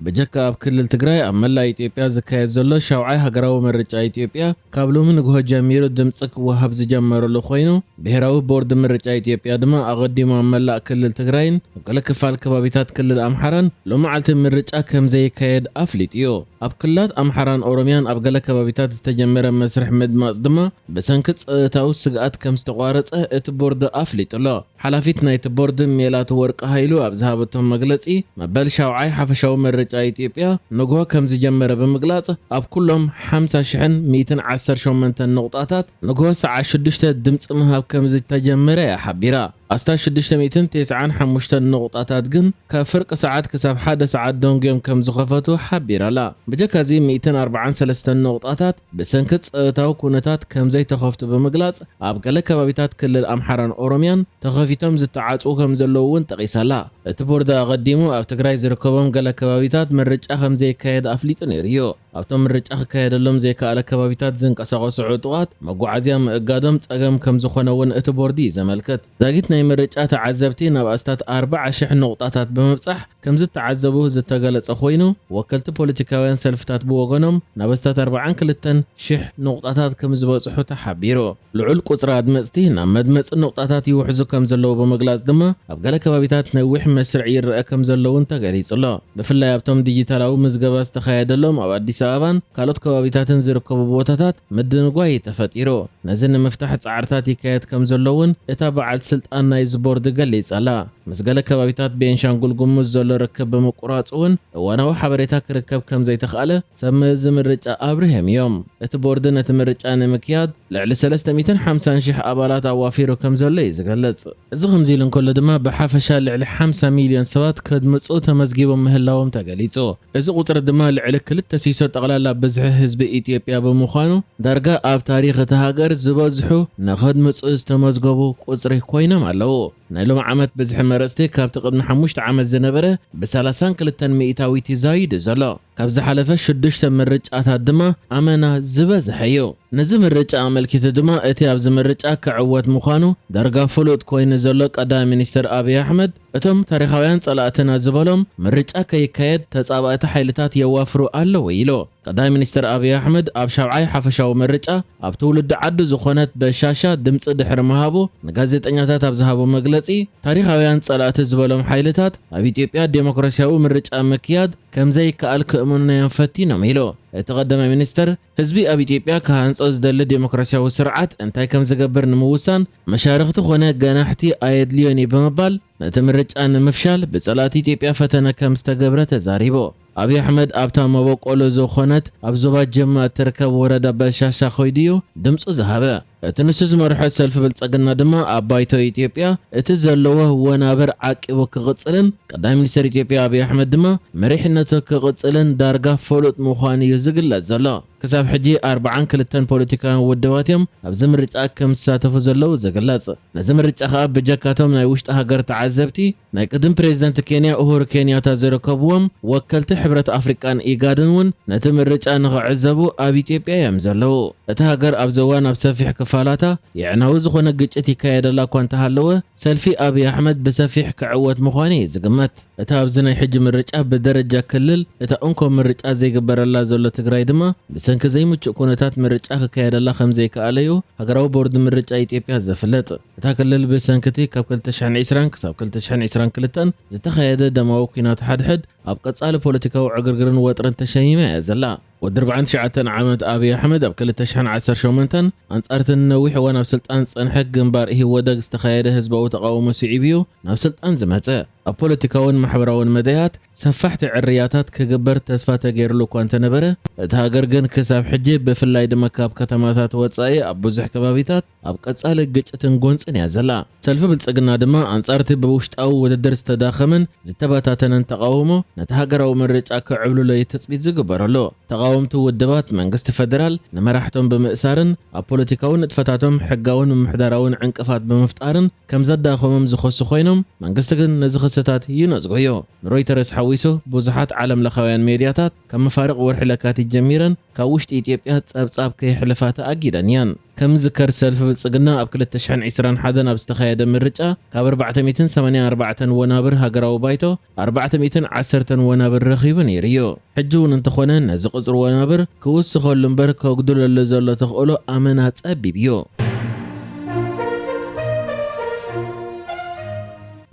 ብጀካ ኣብ ክልል ትግራይ፣ ኣብ መላእ ኢትዮጵያ ዝካየድ ዘሎ ሻውዓይ ሃገራዊ ምርጫ ኢትዮጵያ ካብ ሎሚ ንግሆ ጀሚሩ ድምፂ ክወሃብ ዝጀመረሉ ኮይኑ፣ ብሄራዊ ቦርድ ምርጫ ኢትዮጵያ ድማ ኣቐዲሙ ኣብ መላእ ክልል ትግራይን ኣብ ገለ ክፋል ከባቢታት ክልል ኣምሓራን ሎማዓልቲ ምርጫ ከም ዘይካየድ ኣፍሊጡ እዩ። ኣብ ክልላት ኣምሓራን ኦሮሚያን ኣብ ገለ ከባቢታት ዝተጀመረ መስርሕ ምድማፅ ድማ ብሰንኪ ፀጥታዊ ስግኣት ከም ዝተቋረፀ እቲ ቦርድ ኣፍሊጡ ኣሎ። ሓላፊት ናይቲ ቦርድ ሜላት ወርቂ ሃይሉ ኣብ ዝሃበቶ መግለፂ፣ መበል ሻውዓይ ሓፈሻዊ ምርጫ ኢትዮጵያ ንግሆ ከም ዝጀመረ ብምግላፅ፣ ኣብ ኩሎም ሓምሳ ሽሕን ሚእትን ዓሰርተ ሸሞንተን ንቑጣታት ንግሆ ሰዓት ሽዱሽተ ድምፂ ምሃብ ከም ዝተጀመረ እያ ሓቢራ። ኣስታት ሽዱሽተ ሚእትን ተስዓን ሓሙሽተን ንቑጣታት ግን ካብ ፍርቂ ሰዓት ክሳብ ሓደ ሰዓት ደንጉዮም ከም ዝኸፈቱ ሓቢራ ኣላ። ብጀካ እዚ፣ ሚእትን ኣርባዓን ሰለስተን ንቑጣታት ብሰንኪ ጸጥታዊ ኩነታት ከም ዘይተኸፍቱ ብምግላጽ፣ ኣብ ገለ ከባቢታት ክልል ኣምሓራን ኦሮሚያን ተኸፊቶም ዝተዓጽዉ ከም ዘለዉ እውን ጠቒሳ ኣላ። እቲ ቦርድ ኣቐዲሙ ኣብ ትግራይ ዝርከቦም ገለ ከባቢታት ምርጫ ከም ዘይካየድ ኣፍሊጡ ነይሩ እዩ። ኣብቶም ምርጫ ክካየደሎም ዘይከኣለ ከባቢታት ዝንቀሳቐሱ ዕጡቓት መጓዓዝያ ምእጋዶም ጸገም ከም ዝኾነ እውን እቲ ቦርድ እዩ ዘመልክት። ዛጊት ናይ ምርጫ ተዓዘብቲ ናብ ኣስታት ኣርባዓ ሽሕ ንቑጣታት ብምብጻሕ ከም ዝተዓዘቡ ዝተገለጸ ኮይኑ፣ ወከልቲ ፖለቲካውያን ሰልፍታት ብወገኖም ናብ ኣስታት ኣርባዓን ክልተን ሽሕ ንቑጣታት ከም ዝበጽሑ ተሓቢሩ። ልዑል ቁጽሪ ኣድመጽቲ ናብ መድመጺ ንቑጣታት ይውሕዙ ከም ዘለዉ ብምግላጽ ድማ፣ ኣብ ገለ ከባቢታት ነዊሕ መስርዕ ይረአ ከም ዘሎ እውን ተገሊጹ ኣሎ። ብፍላይ ኣብቶም ዲጂታላዊ ምዝገባ ዝተኻየደሎም ኣብ ኣዲስ ኣበባን ካልኦት ከባቢታትን ዝርከቡ ቦታታት ምድንጓይ እዩ ተፈጢሩ። ነዚ ንምፍታሕ ጻዕርታት ይካየድ ከም ዘሎ እውን እታ በዓልቲ ስልጣን ናይዚ ቦርድ ገሊጻ ኣላ። ምስ ገለ ከባቢታት ቤንሻንጉል ጉሙዝ ዘሎ ርክብ ብምቁራጽ እውን እዋናዊ ሓበሬታ ክርከብ ከም ዘይተኽኣለ ሰብ መዚ ምርጫ ኣብሪሆም እዮም። እቲ ቦርድ ነቲ ምርጫ ንምክያድ ልዕሊ ሰለስተ ሚእትን ሓምሳን ሽሕ ኣባላት ኣዋፊሩ ከም ዘሎ እዩ ዝገልጽ። እዚ ከምዚ ኢሉ እንከሎ ድማ፣ ብሓፈሻ ልዕሊ ሓምሳ ሚልዮን ሰባት ከድምጹ ተመዝጊቦም ምህላዎም ተገሊጹ። እዚ ቁጽሪ ድማ ልዕሊ ክልተ ሲሶ ጠቕላላ ብዝሒ ህዝቢ ኢትዮጵያ ብምዃኑ፣ ዳርጋ ኣብ ታሪኽ እታ ሃገር ዝበዝሑ ንኸድምጹ ዝተመዝገቡ ቁጽሪ ኮይኖም ኣለዉ። ናይ ሎሚ ዓመት ብዝሒ መረጽቲ ካብቲ ቅድሚ ሓሙሽተ ዓመት ዝነበረ ብሰላሳን ክልተን ሚእታዊት እዩ ዛይዱ ዘሎ። ካብ ዝሓለፈ ሽዱሽተ ምርጫታት ድማ ኣመና ዝበዝሐ እዩ። ነዚ ምርጫ ኣመልኪቱ ድማ፣ እቲ ኣብዚ ምርጫ ክዕወት ምዃኑ ዳርጋ ፍሉጥ ኮይኑ ዘሎ ቀዳማይ ሚኒስትር ኣብይ ኣሕመድ፣ እቶም ታሪኻውያን ጸላእትና ዝበሎም ምርጫ ከይካየድ ተጻባእቲ ሓይልታት የዋፍሩ ኣለዉ ኢሉ። ቀዳማይ ሚኒስትር ኣብይ ኣሕመድ ኣብ ሻብዓይ ሓፈሻዊ ምርጫ ኣብ ትውልዲ ዓዱ ዝኾነት በሻሻ ድምጺ ድሕሪ ምሃቡ፣ ንጋዜጠኛታት ኣብ ዝሃቦ መግለጺ፣ ታሪኻውያን ጸላእቲ ዝበሎም ሓይልታት ኣብ ኢትዮጵያ ዴሞክራሲያዊ ምርጫ ምክያድ ከም ዘይከኣል ክእምኑናዮም ፈቲኖም ኢሉ። እቲ ቀዳማይ ሚኒስትር፣ ህዝቢ ኣብ ኢትዮጵያ ክሃንጾ ዝደሊ ዴሞክራሲያዊ ስርዓት እንታይ ከም ዝገብር ንምውሳን መሻርኽቲ ኾነ ገናሕቲ ኣየድልዮን እዩ ብምባል፣ ነቲ ምርጫ ንምፍሻል ብጸላእቲ ኢትዮጵያ ፈተነ ከም ዝተገብረ ተዛሪቡ። ኣብይ ኣሕመድ ኣብታ መበቆሎ ዝኾነት ኣብ ዞባ ጅማ እትርከብ ወረዳ በሻሻ ኾይዱ እዩ ድምጹ ዝሃበ። እቲ ንሱ ዝመርሖ ሰልፊ ብልጽግና ድማ ኣብ ባይቶ ኢትዮጵያ እቲ ዘለዎ ወናብር ዓቂቡ ክቕጽልን፣ ቀዳማይ ሚኒስትር ኢትዮጵያ ኣብይ ኣሕመድ ድማ መሪሕነቱ ክቕጽልን ዳርጋ ፍሉጥ ምዃኑ እዩ ዝግለጽ ዘሎ። ክሳብ ሕጂ ኣርባዓን ክልተን ፖለቲካውያን ውድባት እዮም ኣብዚ ምርጫ ከም ዝሳተፉ ዘለዉ ዝግለጽ። ነዚ ምርጫ ከኣ ብጀካቶም ናይ ውሽጢ ሃገር ተዓዘብቲ፣ ናይ ቅድም ፕሬዚደንት ኬንያ ኡሁሩ ኬንያታ ዝርከብዎም ወከልቲ ሕብረት ኣፍሪቃን ኢጋድን እውን ነቲ ምርጫ ንኽዕዘቡ ኣብ ኢትዮጵያ እዮም ዘለዉ። እታ ሃገር ኣብዚ እዋን ኣብ ሰፊሕ ክፋላታ የዕናዊ ዝኾነ ግጭት ይካየደላ እኳ እንተሃለወ፣ ሰልፊ ኣብይ ኣሕመድ ብሰፊሕ ክዕወት ምዃኑ እዩ ዝግመት። እታ ኣብዚ ናይ ሕጂ ምርጫ ብደረጃ ክልል እታ እንኮ ምርጫ ዘይግበረላ ዘሎ ትግራይ ድማ፣ ብሰንኪ ዘይምቹእ ኩነታት ምርጫ ክካየደላ ከም ዘይከኣለ እዩ ሃገራዊ ቦርድ ምርጫ ኢትዮጵያ ዘፍልጥ። እታ ክልል ብሰንኪ እቲ ካብ ክልተ ሽሕን ዕስራን ክሳብ ክልተ ሽሕን ዕስራን ክልተን ዝተኻየደ ደማዊ ኲናት ሓድሕድ፣ ኣብ ቀጻሊ ፖለቲካዊ ዕግርግርን ወጥርን ተሸሚማ እያ ዘላ። ወዲ ኣርባዓን ትሽዓተን ዓመት ኣብይ ኣሕመድ፣ ኣብ ክልተ ሽሕን ዓሰርተ ሸሞንተን ኣንጻር እቲ ንነዊሕ እዋን ኣብ ስልጣን ዝጸንሐ ግንባር ኢህወደግ ዝተኻየደ ህዝባዊ ተቓውሞ ስዒቡ እዩ ናብ ስልጣን ዝመጸ። ኣብ ፖለቲካውን ማሕበራውን መዳያት ሰፋሕቲ ዕርያታት ክግበር ተስፋ ተገይርሉ እኳ እንተነበረ፣ እታ ሃገር ግን ክሳብ ሕጂ፣ ብፍላይ ድማ ካብ ከተማታት ወጻኢ፣ ኣብ ብዙሕ ከባቢታት ኣብ ቀጻሊ ግጭትን ጎንጽን እያ ዘላ። ሰልፊ ብልጽግና ድማ፣ ኣንጻር እቲ ብውሽጣዊ ውድድር ዝተዳኸመን ዝተበታተነን ተቓውሞ፣ ነቲ ሃገራዊ ምርጫ ክዕብልሎ እዩ ትጽቢት ዝግበረሉ። ተቓወምቲ ውድባት፣ መንግስቲ ፈደራል ንመራሕቶም ብምእሳርን ኣብ ፖለቲካዊ ንጥፈታቶም ሕጋውን ምምሕዳራውን ዕንቅፋት ብምፍጣርን ከም ዘዳኸሞም ዝኸሱ ኮይኖም፣ መንግስቲ ግን ነዚ ክስታት ይነጽጎ እዩ። ንሮይተርስ ሓዊሱ ብዙሓት ዓለም ለኻውያን ሜድያታት፣ ካብ መፋርቕ ወርሒ ለካቲት ጀሚረን ካብ ውሽጢ ኢትዮጵያ ጸብጻብ ከየሕልፋ ተኣጊደን እየን። ከም ዝከር ሰልፊ ብልጽግና ኣብ ክልተ ሽሕን ዕስራን ሓደን ኣብ ዝተኻየደ ምርጫ ካብ ኣርባዕተ ሚእትን ሰማንያን ኣርባዕተን ወናብር ሃገራዊ ባይቶ ኣርባዕተ ሚእትን ዓሰርተን ወናብር ረኺቡ ነይሩ እዩ። ሕጂ እውን እንተኾነ ነዚ ቁጽሪ ወናብር ክውስኸሉ እምበር ከጉድለሉ ዘሎ ተኽእሎ ኣመና ጸቢብ እዩ።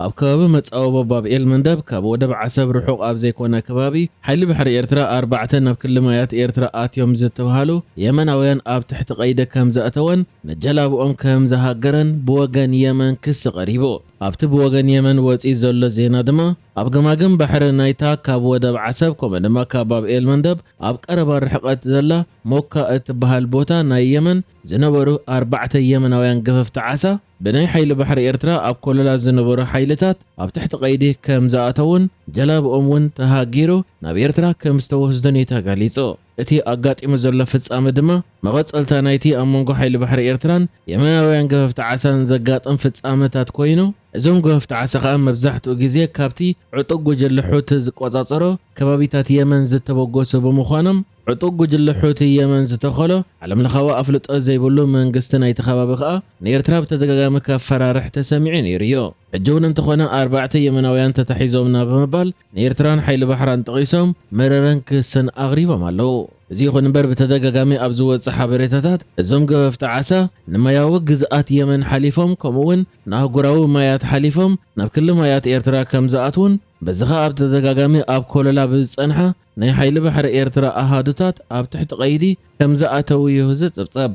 ኣብ ከባቢ መጻወቦ ባብ ኤል መንደብ ካብ ወደብ ዓሰብ ርሑቕ ኣብ ዘይኮነ ከባቢ ሓይሊ ባሕሪ ኤርትራ ኣርባዕተ ናብ ክሊ ማያት ኤርትራ ኣትዮም ዝተብሃሉ የመናውያን ኣብ ትሕቲ ቀይዲ ከም ዘእተወን ንጀላብኦም ከም ዝሃገረን ብወገን የመን ክሲ ቀሪቡ። ኣብቲ ብወገን የመን ወጺኡ ዘሎ ዜና ድማ ኣብ ገማግም ባሕሪ ናይታ ካብ ወደብ ዓሰብ ከምኡ ድማ ካብ ባብ ኤል መንደብ ኣብ ቀረባ ርሕቀት ዘላ ሞካ እትበሃል ቦታ ናይ የመን ዝነበሩ ኣርባዕተ የመናውያን ገፈፍቲ ዓሳ ብናይ ሓይሊ ባሕሪ ኤርትራ ኣብ ኮለላ ዝነበሩ ሓይልታት ኣብ ትሕቲ ቀይዲ ከም ዝኣተውን ጀላብኦም እውን ተሃጊሩ ናብ ኤርትራ ከም ዝተወስዱን እዩ ተገሊጹ። እቲ ኣጋጢሙ ዘሎ ፍጻመ ድማ መቐጸልታ ናይቲ ኣብ መንጎ ሓይሊ ባሕሪ ኤርትራን የመናውያን ገፈፍቲ ዓሳን ዘጋጥም ፍጻመታት ኮይኑ፣ እዞም ገፈፍቲ ዓሳ ከኣ መብዛሕትኡ ግዜ ካብቲ ዕጡቕ ጉጅለ ሑቲ ዝቆጻጸሮ ከባቢታት የመን ዝተበገሱ ብምዃኖም፣ ዕጡቕ ጉጅለ ሑቲ የመን ዝተኸሎ ዓለምለኻዊ ኣፍልጦ ዘይብሉ መንግስቲ ናይቲ ከባቢ ከኣ ንኤርትራ ብተደጋጋሚ ከፈራርሕ ተሰሚዑ ነይሩ እዩ። ሕጂ እውን እንተኾነ ኣርባዕተ የመናውያን ተታሒዞምና ብምባል ንኤርትራን ሓይሊ ባሕራን ጠቒሶም መረረን ክስን ኣቕሪቦም ኣለዉ። እዚ ይኹን እምበር ብተደጋጋሚ ኣብ ዝወጽእ ሓበሬታታት እዞም ገፈፍቲ ዓሳ ንማያዊ ግዝኣት የመን ሓሊፎም ከምኡ እውን ንኣህጉራዊ ማያት ሓሊፎም ናብ ክሊ ማያት ኤርትራ ከም ዝኣትዉን በዚ ኸኣ ኣብ ተደጋጋሚ ኣብ ኮለላ ብዝጸንሓ ናይ ሓይሊ ባሕሪ ኤርትራ ኣሃዱታት ኣብ ትሕቲ ቀይዲ ከም ዝኣተዉ እዩ ዝጽብጸብ።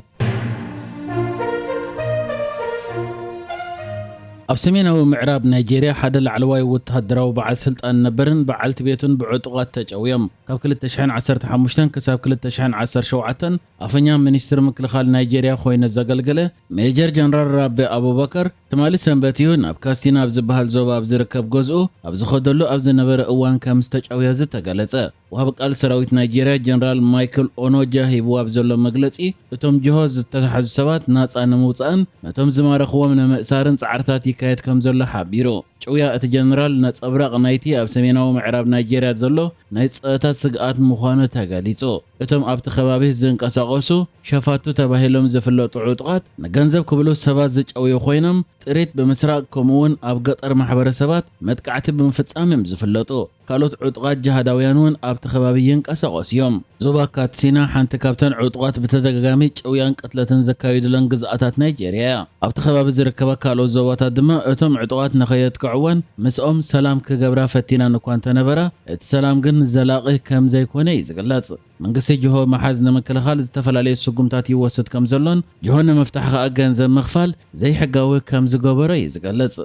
ኣብ ሰሜናዊ ምዕራብ ናይጄርያ ሓደ ላዕለዋይ ወተሃደራዊ በዓል ስልጣን ነበርን በዓልቲ ቤቱን ብዕጡቓት ተጨውዮም። ካብ ክልተ ሽሕን ዓሰርተ ሓሙሽተን ክሳብ ክልተ ሽሕን ዓሰርተ ሸውዓተን ኣፈኛ ሚኒስትሪ ምክልኻል ናይጄርያ ኮይኑ ዘገልገለ ሜጀር ጀነራል ራቤ ኣቡበከር ትማሊ ሰንበት እዩ ናብ ካስቲና ኣብ ዝበሃል ዞባ ኣብ ዝርከብ ገዝኡ ኣብ ዝኸደሉ ኣብ ዝነበረ እዋን ከም ዝተጨውየ ዝተገለጸ። ወሃቢ ቃል ሰራዊት ናይጄርያ ጀነራል ማይክል ኦኖጃ ሂብዎ ኣብ ዘሎ መግለጺ፣ እቶም ጅሆ ዝተታሕዙ ሰባት ናጻ ንምውጻእን ነቶም ዝማረኽዎም ንምእሳርን ጻዕርታት ይካየድ ከም ዘሎ ሓቢሩ። ጭውያ እቲ ጀነራል ነጸብራቕ ናይቲ ኣብ ሰሜናዊ ምዕራብ ናይጄርያ ዘሎ ናይ ጸጥታ ስግኣት ምዃኑ ተገሊጹ። እቶም ኣብቲ ከባቢ ዝንቀሳቐሱ ሸፋቱ ተባሂሎም ዝፍለጡ ዕጡቓት ንገንዘብ ክብሉ ሰባት ዝጨውዩ ኮይኖም፣ ጥሪት ብምስራቕ ከምኡ'ውን ኣብ ገጠር ማሕበረሰባት መጥቃዕቲ ብምፍጻም እዮም ዝፍለጡ። ካልኦት ዕጡቓት ጅሃዳውያን እውን ኣብቲ ከባቢ ይንቀሳቐሱ እዮም። ዞባ ካትሲና ሓንቲ ካብተን ዕጡቓት ብተደጋጋሚ ጭውያን ቅትለትን ዘካይዱለን ግዝኣታት ናይጄርያ እያ። ኣብቲ ከባቢ ዝርከባ ካልኦት ዞባታት ድማ እቶም ዕጡቓት ንኸየጥቅዕወን ምስኦም ሰላም ክገብራ ፈቲነን እኳ እንተነበራ፣ እቲ ሰላም ግን ዘላቒ ከም ዘይኮነ እዩ ዝግለጽ። መንግስቲ ጅሆ ምሓዝ ንምክልኻል ዝተፈላለዩ ስጉምታት ይወስድ ከም ዘሎን ጅሆ ንምፍታሕ ከኣ ገንዘብ ምኽፋል ዘይሕጋዊ ከም ዝገበሮ እዩ ዝገልጽ።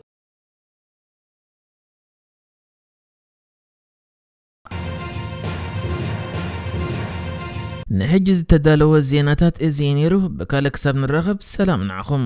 ንሕጂ ዝተዳለወ ዜናታት እዚ እዩ ነይሩ። ብካልእ ክሳብ ንራኸብ ሰላም ንዓኹም።